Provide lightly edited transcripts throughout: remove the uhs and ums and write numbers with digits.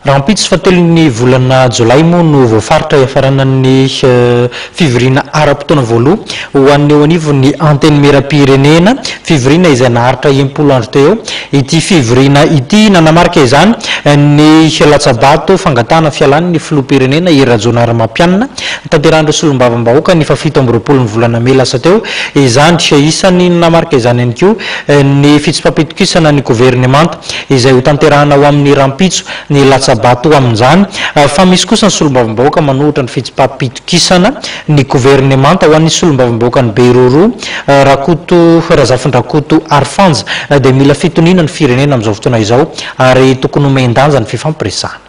Rahampitso fahatelon'ny volana jolay moa no voafaritra hiafaranan'ny fivoriana ara-potoana voaloha ho an'ny eo anivon'ny Antenimierampirenena, fivoriana izay naharitra 60 andro teo eo ity fivoriana ity. Nanamarika izany ny latsa-bato fangatahana fialan'ny filoham-pirenena Hery Rajaonarimampianina notanterahin'ireo solombavambahoaka ny fahafito amby roapolo ny volana mey lasa teo izany. Isan'ny nanamarika izany ihany koa ny fitsipaham-pitokisana ny governemanta izay hotanterahana ho amin'ny rahampitso ny latsa-bato amin'izany, fa misy kosa ny solombavambahoaka manohitra ny fitsipaham-pitokisana ny governemanta. Ho an'ny solombavambahoakan'i Beroroha, Rakoto Razafindrakoto Arfanja, dia mila fitoniana ny firenena amin'izao fotoana izao ary tokony homen-danja ny fifampiresahana.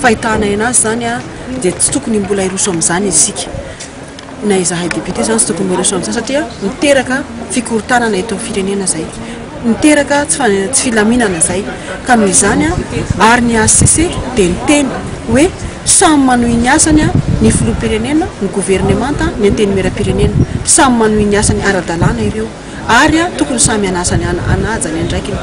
Fahitana anazy izany dia tsy tokony mbola hiroso amin'izany isika na izahay député izany tsy tokony mbola hiroso amin'izany satria miteraka fikorontanana eto amin'ny firenena izay, miteraka tsy filaminana izay ka noho izany ary ny HCC dia niteny hoe samy manohy ny asany ny filoham-pirenena, ny governemanta, ny antenimieram-pirenena, samy manohy ny asany ara-dalàna ireo. Ary tokony samy hanasa ny hanaja ny andraikiny.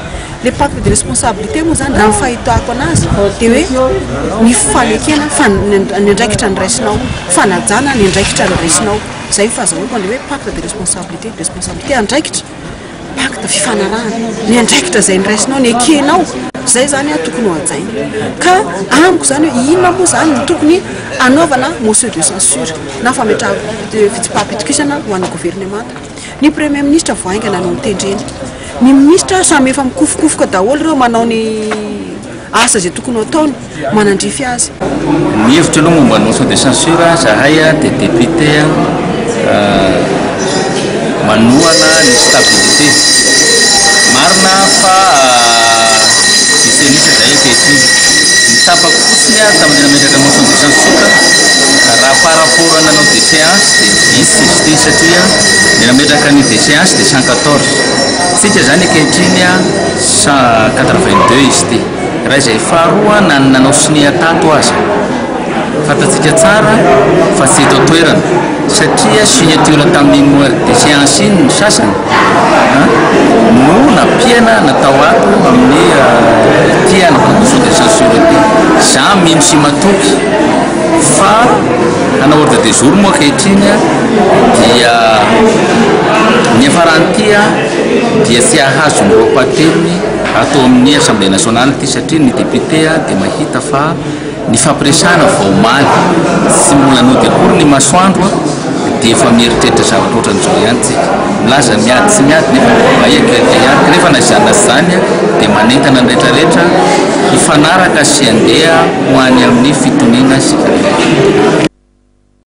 Le pacte de responsabilité moa zany raha ny fahitako anazy dia hoe ny fanekena fa ny andraikitra noraisinao, fanajana ny andraikitra noraisinao. Zay ny fahazahoako an'le hoe pacte de responsabilité, responsabilité andraikitra, pacte fifanarahana, ny andraikitra izay noraisinao, nekenao, zay zany tokony ho hajaina. Ka amiko zany hoe inona moa zany no tokony hanaovana motion de censure na fametrahana fitsipaham-pitokisana ho an'ny governemanta. Ny premier ministre vao haingana no notendrena. Ny ministra samy efa mikofokofoka daholo ireo manao ny asa izay tokony ho ataony, manandrify azy. Ny hevitro aloha momba ny motion de censure, zahay dia député manohana ny stabilité. Marina fa misy an'isa zahay ankehitriny. Ny tsapako fotsiny tamin'ilay nametraka motion de censure, raha par rapport nanao déchéance dia vitsy izy ity satria ny nametraka ny déchéance dia 114. Tsika zany ankehitriny 182 izy ity. Raha izay faharoa na ny nanao sonia tato aza, fantatsika tsara fa tsy eto an-toerana satria signature tamin'iny déchéance iny ny sasany no nampiana natao ato amin'ny ity anaovana motion de censure ity. Za mino sy matoky fa hanao ordre du jour moa ankehitriny dia ny hiafaran'ity dia tsy hahazo ny roapahatelony ato amin'ny Assemblée nationale ity satria ny député dia mahita fa ny fampiresahana vao omaly tsy mbola nody akory ny masoandro dia efa mieritreritra zavatra ohatran'izao ihany tsika. Milaza miady tsy miady nefa mahia kelika ihany. Kanefa na izany na tsy izany dia manentana ny rehetra rehetra hifanaraka sy handeha ho any amin'ny fitoniana isika.